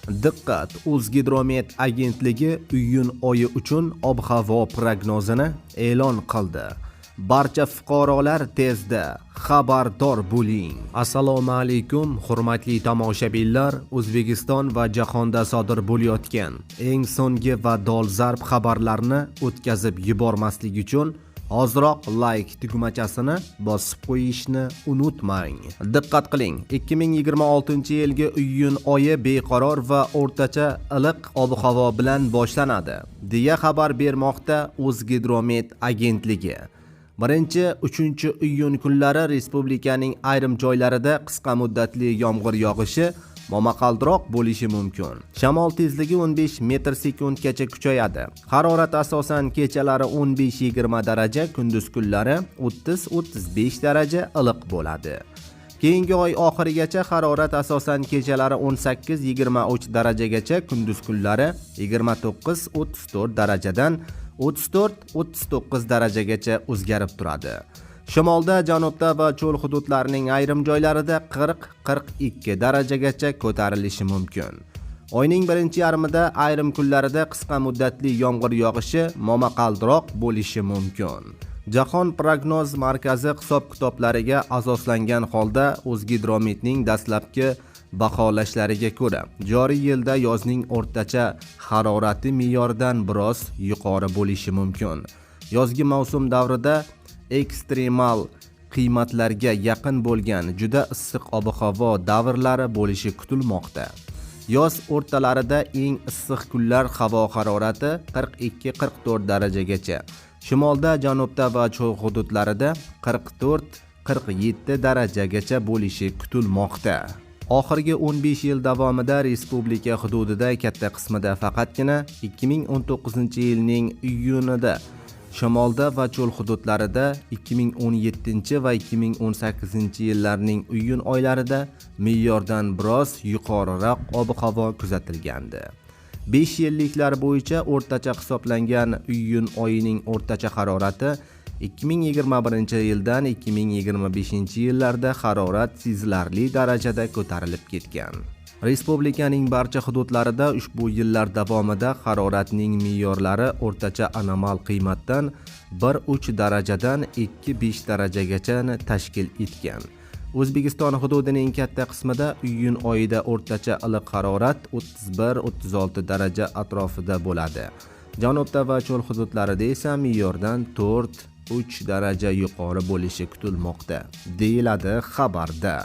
Diqqat! O'zgidromet agentligi iyun oyi uchun ob-havo prognozini e'lon qildi. Barcha fuqarolar tezda xabardor bo'ling. Assalomu alaykum, hurmatli tomoshabinlar. O'zbekiston va jahonda sodir bo'layotgan eng so'nggi va dolzarb xabarlarni o'tkazib yubormaslik uchun hoziroq like tugmachasini bosib qo'yishni unutmang. Diqqat qiling, 2026-yilgi iyun oyi beqaror va o'rtacha iliq ob-havo bilan boshlanadi, deya xabar bermoqda O'zgidromet agentligi. 1-3 iyun kunlari respublikaning ayrim joylarida qisqa muddatli yomg'ir yog'ishi, momaqaldiroq bo'lishi mumkin. Shamol tezligi 15 metr sekundgacha kuchayadi. Harorat asosan kechalari 15-20 daraja, kunduz kunlari 30-35 daraja iliq bo'ladi. Keyingi oy oxirigacha harorat asosan kechalari 18-23 darajagacha, kunduz kunlari 29-34 darajadan 34-39 darajagacha o'zgarib turadi. Shimolda, janubda va cho'l hududlarining ayrim joylarida 40-42 darajagacha ko'tarilishi mumkin. Oyning birinchi yarmida ayrim kunlarida qisqa muddatli yomg'ir yog'ishi, momaqaldiroq bo'lishi mumkin. Jahon prognoz markazi hisob-kitoblariga asoslangan holda O'zgidrometning dastlabki baholashlariga ko'ra, joriy yilda yozning o'rtacha harorati me'yordan biroz yuqori bo'lishi mumkin. Yozgi mavsum davrida ekstremal qiymatlarga yaqin bo'lgan juda issiq ob-havo davrlari bo'lishi kutilmoqda. Yoz o'rtalarida eng issiq kunlar havo harorati 42-44 darajagacha, shimolda, janubda va cho'l hududlarida 44-47 darajagacha bo'lishi kutilmoqda. Oxirgi 15 yil davomida respublika hududida katta qismida faqatgina 2019-yilning iyunida shimolda va cho'l hududlarida, 2017 va 2018 yillarning iyun oylarida me'yordan biroz yuqoriroq ob-havo kuzatilgandi. 5 yilliklar bo'yicha o'rtacha hisoblangan iyun oyining o'rtacha harorati 2021 yildan 2025 yillarda harorat sezilarli darajada ko'tarilib ketgan. Respublikaning barcha hududlarida ushbu yillar davomida haroratning me'yorlari o'rtacha anomal qiymatdan 1-3 darajadan 2-5 darajagacha tashkil etgan. O'zbekiston hududining katta qismida iyun oyida o'rtacha iliq harorat 31-36 daraja atrofida bo'ladi. Janubda va cho'l hududlarida esa me'yordan 4-3 daraja yuqori bo'lishi kutilmoqda, deyiladi xabarda.